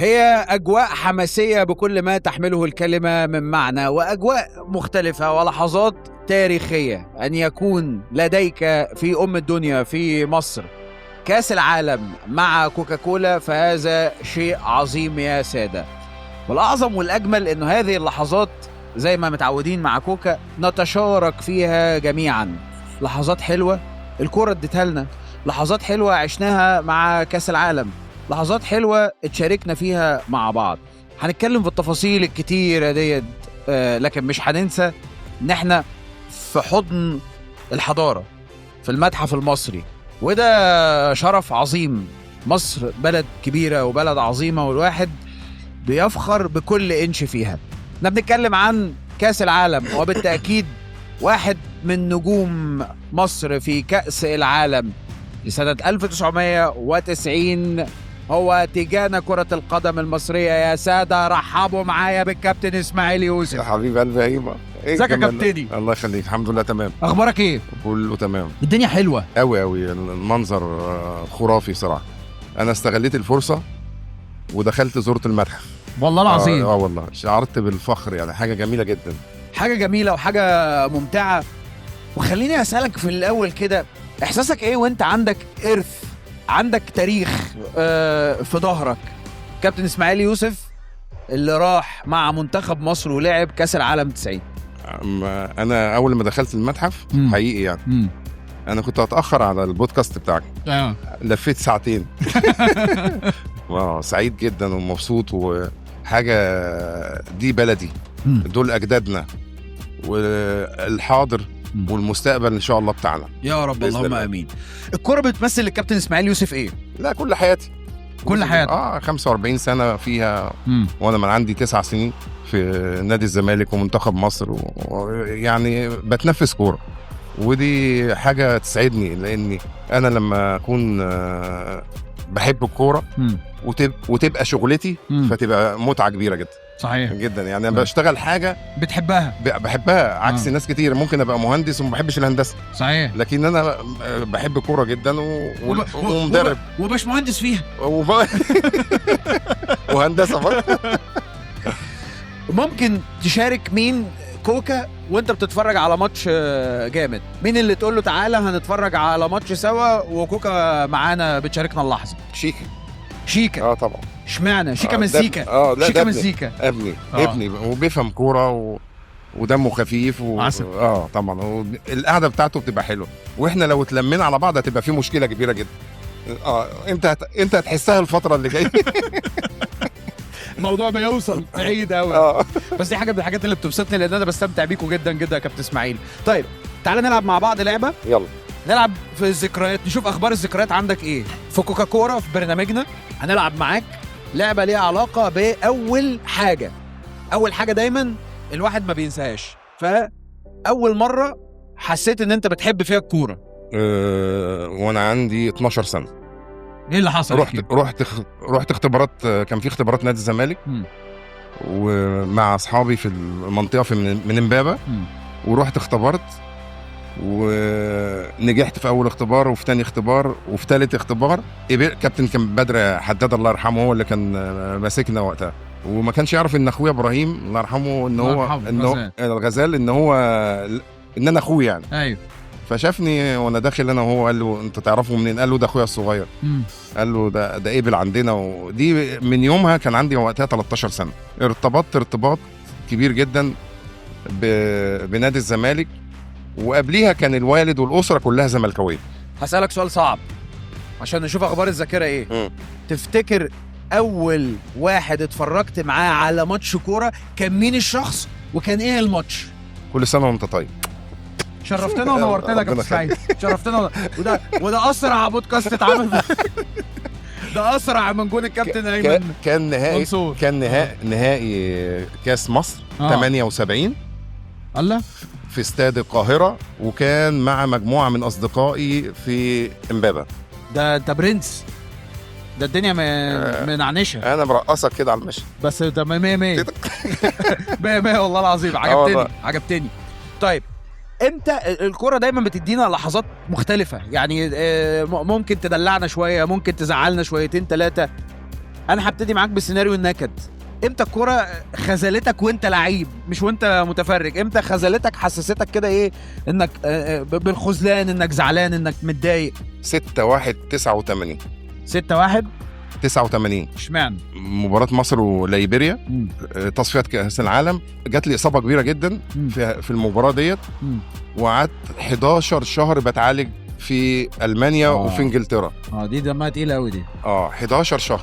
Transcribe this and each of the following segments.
هي أجواء حماسية بكل ما تحمله الكلمة من معنى، وأجواء مختلفة ولحظات تاريخية. أن يكون لديك في الدنيا في مصر كأس العالم مع كوكاكولا، فهذا شيء عظيم يا سادة. والأعظم والأجمل أنه هذه اللحظات زي ما متعودين مع كوكا نتشارك فيها جميعا. لحظات حلوة الكرة اديتها لنا، لحظات حلوة عشناها مع كأس العالم، لحظات حلوة اتشاركنا فيها مع بعض. هنتكلم في التفاصيل الكتيرة ديت، لكن مش هننسى ان احنا في حضن الحضارة في المتحف المصري، وده شرف عظيم. مصر بلد كبيرة وبلد عظيمة، والواحد بيفخر بكل انش فيها. احنا بنتكلم عن كأس العالم، وبالتأكيد واحد من نجوم مصر في كأس العالم لسنة 1990 هو تيجان كرة القدم المصرية. يا سادة رحبوا معايا بالكابتن إسماعيل يوسف. يا حبيب قلبي هيبة. ازيك يا كابتني؟ الله يخليك، الحمد لله تمام. اخبارك ايه؟ كله تمام. الدنيا حلوة قوي قوي، المنظر خرافي صراحة. انا استغليت الفرصة ودخلت زرت المتحف والله العظيم. والله شعرت بالفخر، يعني حاجة جميلة جدا، حاجة جميلة وحاجة ممتعة. وخليني أسألك في الأول كده، إحساسك إيه وأنت عندك إرث، عندك تاريخ في ظهرك؟ كابتن إسماعيل يوسف اللي راح مع منتخب مصر ولعب كأس العالم 90. أنا أول ما دخلت المتحف حقيقي يعني أنا كنت أتأخر على البودكاست بتاعك. لفيت ساعتين. سعيد جدا ومبسوط، وحاجة دي بلدي، دول أجدادنا، والحاضر والمستقبل ان شاء الله بتاعنا يا رب. اللهم امين. الكرة بتمثل للكابتن اسماعيل يوسف ايه؟ لا، كل حياتي. كل حياتي 45 سنه فيها. وانا من عندي 9 سنين في نادي الزمالك ومنتخب مصر، ويعني بتنفس كوره، ودي حاجه تسعدني، لاني انا لما اكون بحب الكوره وتبقى شغلتي فتبقى متعه كبيره جدا. صحيح جدا، يعني انا بشتغل حاجه بحبها عكس ناس كتير ممكن ابقى مهندس وما بحبش الهندسه. صحيح. لكن انا بحب الكوره جدا ومدرب ومش مهندس فيها وهندسه برضه. ممكن تشارك مين كوكا وانت بتتفرج على ماتش جامد؟ مين اللي تقول له تعالى هنتفرج على ماتش سوا وكوكا معانا بتشاركنا اللحظه؟ شيكا. طبعا. اشمعنى شيكا؟ مزيكا. شيكا مزيكا. ابني وبيفهم كوره ودمه خفيف طبعا، القعده بتاعته بتبقى حلوه، واحنا لو اتلمينا على بعض هتبقى في مشكله كبيره جدا. انت هتحسها الفتره اللي جايه. الموضوع بيوصل بعيد قوي. بس دي حاجه من الحاجات اللي بتبسطني، لان انا بستمتع بيكم جدا جدا يا كابتن اسماعيل. طيب تعالى نلعب مع بعض لعبه. يلا نلعب في الذكريات، نشوف اخبار الذكريات عندك ايه في كوكاكولا. في برنامجنا هنلعب معاك لعبه ليها علاقه باول حاجه. اول حاجه دايما الواحد ما بينساهاش. فاول مره حسيت ان انت بتحب فيها الكوره؟ وانا عندي 12 سنه. ايه اللي حصل؟ رحت اختبارات، كان في اختبارات نادي الزمالك ومع اصحابي في المنطقه من امبابه، ورحت اختبرت ونجحت في اول اختبار وفي تاني اختبار وفي تالت اختبار. كابتن كان بدر حداد الله يرحمه هو اللي كان ماسكنا وقتها، وما كانش يعرف ان اخويا ابراهيم الله يرحمه ان الغزال ان انا اخويا يعني. ايوه. فشافني وانا داخل انا وهو، قال له انت تعرفه منين؟ قال له ده اخويا الصغير. قال له ده قبل عندنا. ودي من يومها كان عندي وقتها 13 سنه، ارتبطت ارتباط كبير جدا بنادي الزمالك، وقبليها كان الوالد والاسره كلها زملكاويه. هسألك سؤال صعب عشان نشوف اخبار الذاكره ايه. تفتكر اول واحد اتفرجت معاه على ماتش كوره كان مين الشخص وكان ايه الماتش؟ كل سنه وانت طيب. شرفتنا ونورتنا يا كابتن سعيد. شرفتنا. وده اسرع بودكاست اتعمل. ده اسرع من جون الكابتن ايمن. كان نهائي كاس مصر 78 الله في استاد القاهره، وكان مع مجموعه من اصدقائي في امبابه. ده انت برنس، ده الدنيا منعنشه. انا مرقصك كده على المشي. بس ده 100 100 والله العظيم. عجبتني. طيب امتى الكرة دايما بتدينا لحظات مختلفة؟ يعني ممكن تدلعنا شوية، ممكن تزعلنا شويتين ثلاثة. انا هبتدي معاك بسيناريو النكد. امتى الكرة خذلتك وانت لعيب مش وانت متفرج؟ امتى خذلتك حسستك كده ايه انك بالخذلان، انك زعلان، انك متضايق؟ 6/1/89. 6/1/89. اشمعنى؟ مباراة مصر وليبيريا، تصفيات كأس العالم. جات لي إصابة كبيرة جدا في المباراة ديت، وقعدت 11 شهر بتعالج في ألمانيا وفي إنجلترا. دي دمها تقيلة قوي دي. 11 شهر.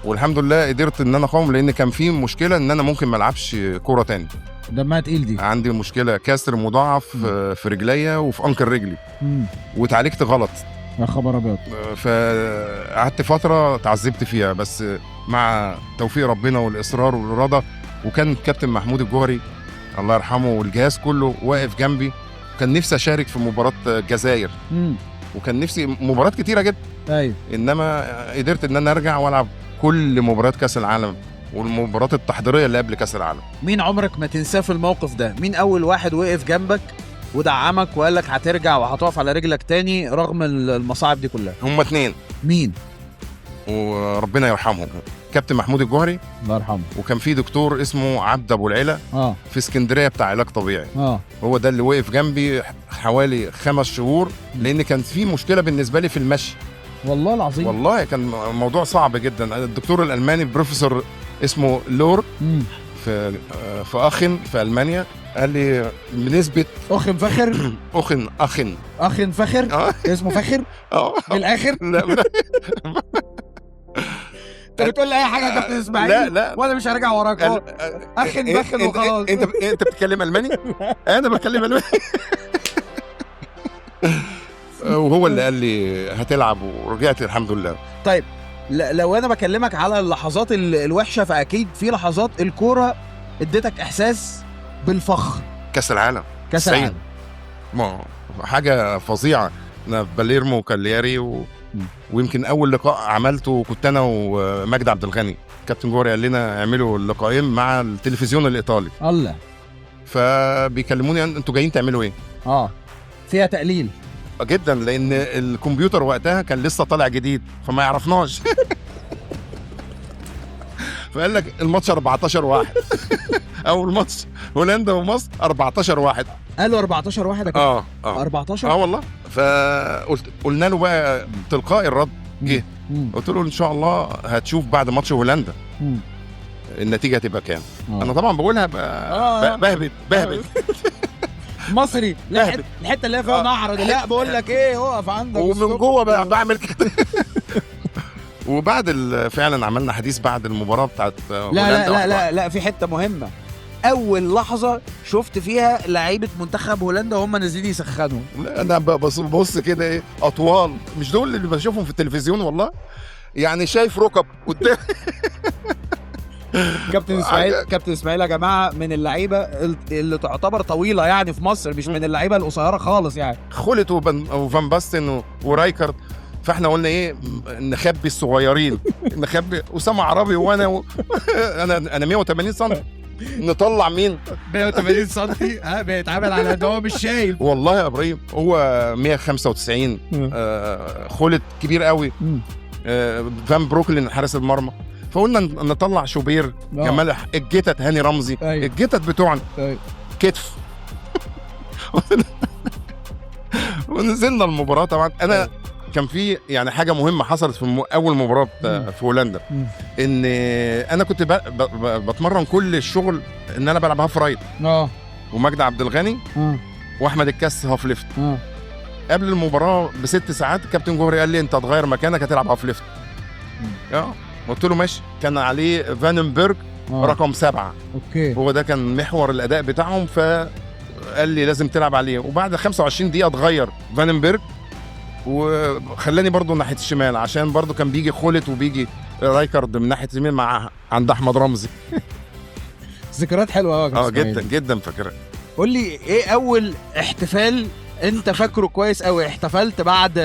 والحمد لله قدرت ان انا اقاوم، لان كان في مشكله ان انا ممكن ما العبش كوره تاني. دمها تقيل دي. عندي مشكله كسر مضاعف في رجليا وفي انكل رجلي، واتعالجت غلط. يا خبر ابيض. فقعدت فتره تعذبت فيها، بس مع توفيق ربنا والاصرار والاراده، وكان كابتن محمود الجوهري الله يرحمه والجهاز كله واقف جنبي. كان نفسي اشارك في مباراه الجزائر، وكان نفسي مباريات كتيره جدا. ايوه. انما قدرت ان انا ارجع والعب كل مباريات كاس العالم والمباريات التحضيريه اللي قبل كاس العالم. مين عمرك ما تنساه في الموقف ده؟ مين اول واحد وقف جنبك ودعمك وقال لك هترجع وهتقف على رجلك تاني رغم المصاعب دي كلها؟ هم 2. مين؟ وربنا يرحمهم، كابتن محمود الجوهري الله يرحمه، وكان في دكتور اسمه عبد ابو العلا في اسكندريه بتاع علاج طبيعي. هو ده اللي وقف جنبي حوالي 5 شهور، لان كان في مشكله بالنسبه لي في المشي. والله العظيم. والله كان موضوع صعب جدا. الدكتور الالماني بروفيسور اسمه لور في اخن في المانيا قال لي بنسبه اخن فخر اخن فخر اسمه فخر بالاخر. لا انت بتقول لي اي حاجه يا كابتن اسماعيل؟ لا وانا مش هرجع وراك. اخن فخر وخلاص. انت بتتكلم الماني؟ انا بتكلم الماني. وهو اللي قال لي هتلعب، ورجعت الحمد لله. طيب لو انا بكلمك على اللحظات الوحشه، فاكيد في لحظات الكوره اديتك احساس بالفخر. كاس العالم ما حاجه فظيعه. انا في باليرمو وكالياري ويمكن اول لقاء عملته كنت انا ومجدي عبد الغني. كابتن جوري قال لنا اعملوا اللقاءين مع التلفزيون الايطالي. الله. فبيكلموني انتوا جايين تعملوا ايه؟ فيها تقليل جدا، لان الكمبيوتر وقتها كان لسه طالع جديد فما يعرفناش. فقال لك الماتش 14-1. اول ماتش هولندا ومصر 14-1. قالوا 14-1 يا كابتن. 14 والله. قلنا له بقى تلقائي الرد جه. قلت له ان شاء الله هتشوف بعد ماتش هولندا النتيجه هتبقى كام. انا طبعا بقولها بهبت مصري. الحته اللي هي فيها نهر دي. لا بقول لك ايه، اقف عندك ومن جوه بقى بعمل كده. وبعد فعلا عملنا حديث بعد المباراه بتاعت هولندا. لا في حته مهمه. اول لحظه شفت فيها لعيبه منتخب هولندا وهم نازلين يسخنوا. انا ببص كده ايه، اطوال مش دول اللي بشوفهم في التلفزيون والله، يعني شايف ركب قدام. كابتن اسماعيل يا جماعه من اللعيبه اللي تعتبر طويله يعني في مصر، مش من اللعيبه القصيره خالص يعني. خولت وفان باستن ورايكارد. فاحنا قلنا ايه، نخبي الصغيرين، نخبي اسامه عربي وانا انا 180 سم، نطلع مين 180 سم بيتعامل على ده هو مش شايف. والله يا ابراهيم هو 195. خولت كبير قوي. فان بروكلين حارس المرمى. فقلنا نطلع شوبير جمال الجتت هاني رمزي. الجتت بتوعنا كتف. ونزلنا المباراه. طبعا انا كان في يعني حاجه مهمه حصلت في اول مباراه في هولندا، ان انا كنت بتمرن كل الشغل ان انا بلعب هاف رايت. ومجدي عبد الغني واحمد الكاس هاف ليفت. قبل المباراه ب6 ساعات الكابتن جوهري قال لي انت هتغير مكانك هتلعب هاف ليفت. قلت له ماشي. كان عليه فاننبرج رقم 7. اوكي. هو ده كان محور الاداء بتاعهم، فقال لي لازم تلعب عليه. وبعد 25 دقيقه اتغير فاننبرج وخلاني برضو ناحيه الشمال، عشان برضو كان بيجي خولت وبيجي رايكارد من ناحيه اليمين مع عند احمد رمزي. ذكريات حلوه قوي. جدا جدا فاكرها. قول لي ايه اول احتفال انت فاكره كويس قوي احتفلت بعد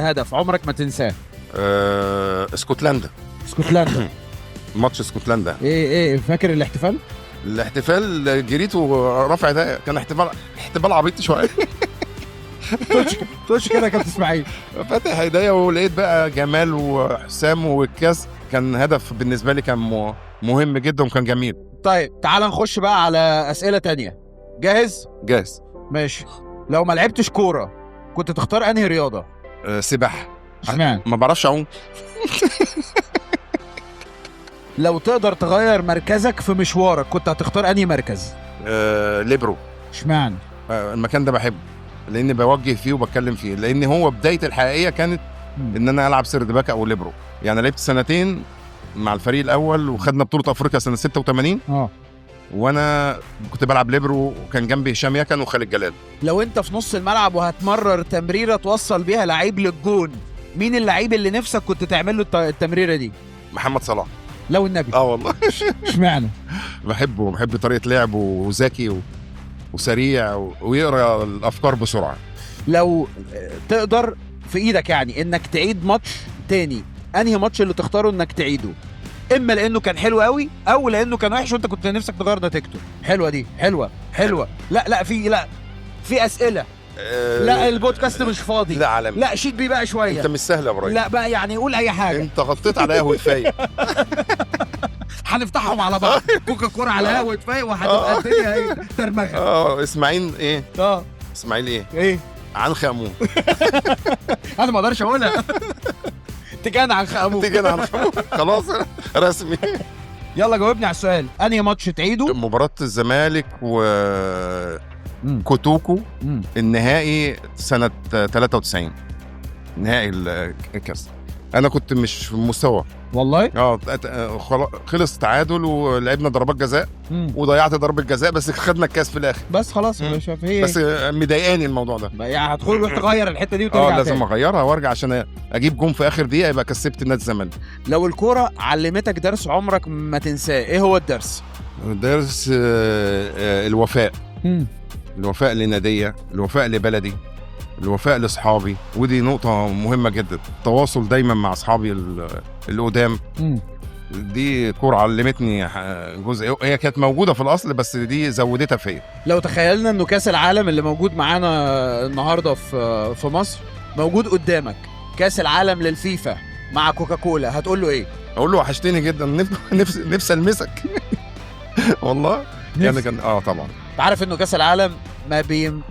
هدف عمرك ما تنساه؟ اسكتلندا. ماتش اسكتلندا. ايه فاكر الاحتفال؟ جريت ورفع ده كان احتفال عبيط شويه. تقولش كده يا كابتن اسماعيل. فاتح ايديا ولقيت بقى جمال وحسام والكاس، كان هدف بالنسبه لي، كان مهم جدا وكان جميل. طيب تعال نخش بقى على اسئله تانية. جاهز؟ جاهز. ماشي. لو ما لعبتش كوره كنت تختار انهي رياضه؟ سباحه. اشمعنى؟ ما بعرفش اعوم. لو تقدر تغير مركزك في مشوارك كنت هتختار انهي مركز؟ ليبرو. اشمعنى؟ المكان ده بحبه لاني بوجه فيه وبتكلم فيه، لان هو بدايه الحقيقيه كانت ان انا العب سرد باك او ليبرو. يعني لعبت سنتين مع الفريق الاول وخدنا بطوله افريقيا سنه 86. وانا كنت بلعب ليبرو وكان جنبي هشام يكن وخالد جلال. لو انت في نص الملعب وهتمرر تمريره توصل بيها لعيب للجون، مين اللعيب اللي نفسك كنت تعمل له التمريره دي؟ محمد صلاح. لو النبي. والله. اشمعنى؟ بحب طريقه لعبه وذكي وسريع ويقرا الافكار بسرعه. لو تقدر في ايدك يعني انك تعيد ماتش تاني، انهي ماتش اللي تختاره انك تعيده؟ اما لانه كان حلو قوي او لانه كان وحش وانت كنت نفسك تغير نتيجته. حلوه دي، حلوه. لا في اسئله. لا البودكاست مش فاضي. لا عالمي. لا شيت بيه بقى شويه. انت مش سهل يا ابراهيم. لا بقى يعني قول اي حاجه. انت غطيت على قهوه فايق. هنفتحهم على بعض. كوكا كولا على قهوه فايق وهتبقى الدنيا ايه ترمغه. اسماعيل ايه؟ اسماعيل ايه؟ عن خامون. انا ما اقدرش اقولها. تجانا عن خامون. خلاص رسمي. يلا جاوبني على السؤال، انهي ماتش تعيده؟ مباراة الزمالك كوتوكو النهائي سنة 93، نهائي الكاس. انا كنت مش في المستوى والله. خلص تعادل ولعبنا ضربات جزاء وضيعت ضربة جزاء، بس خدنا الكاس في الاخر. بس خلاص يا باشا. بس مضايقاني الموضوع ده. يعني هتدخل تغير الحته دي وترجع لازم اغيرها وارجع عشان اجيب جون في اخر دقيقه يبقى كسبت نادي الزمالك. لو الكوره علمتك درس عمرك ما تنساه، ايه هو الدرس؟ درس الوفاء. الوفاء لناديه، الوفاء لبلدي، الوفاء لاصحابي، ودي نقطه مهمه جدا. التواصل دايما مع اصحابي القدام. دي كوره علمتني جزء، هي كانت موجوده في الاصل بس دي زودتها فيا. لو تخيلنا انه كاس العالم اللي موجود معانا النهارده في مصر موجود قدامك، كاس العالم للفيفا مع كوكاكولا، هتقول له ايه؟ اقول له وحشتني جدا، نفسي المسك. والله يعني كان طبعا. انت عارف انه كاس العالم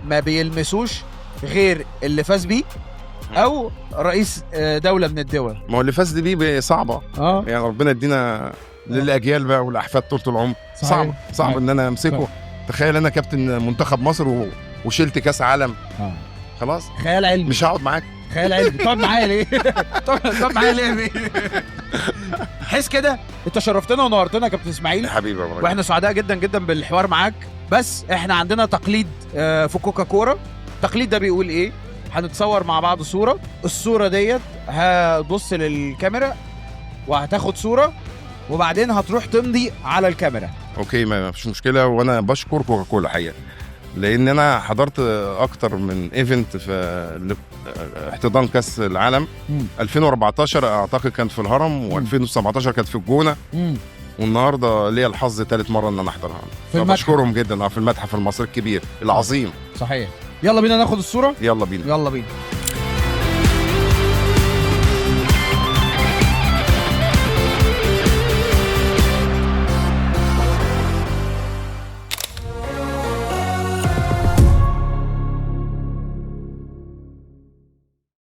ما بيلمسوش غير اللي فاز بيه او رئيس دوله من الدول. ما هو اللي فاز بيه صعبه. يعني ربنا يدينا للاجيال بقى والاحفاد طول العمر. صعب ان انا امسكه. تخيل انا كابتن منتخب مصر وشلت كاس عالم. خلاص خيال علمي. مش هقعد معاك. خيال علمي. تقعد معايا ليه؟ تقعد معايا ليه؟ حس كده. انت شرفتنا ونورتنا يا كابتن اسماعيل. يا حبيبي يا واحنا سعداء جدا جدا بالحوار معاك. بس احنا عندنا تقليد في كوكا كولا. التقليد ده بيقول ايه؟ هنتصور مع بعض صورة، الصورة ديت هتبص للكاميرا وهتاخد صورة وبعدين هتروح تمضي على الكاميرا. اوكي ما فيش مشكلة. وانا بشكر كوكا كولا حقيقة، لان انا حضرت اكتر من ايفنت في احتضان كاس العالم. 2014 اعتقد كانت في الهرم، و2017 كانت في الجونة، والنهارده ليا الحظ ثالث مرة ان انا احضرها. بشكرهم جدا في المتحف المصري الكبير العظيم. صحيح. يلا بينا ناخد الصورة. يلا بينا.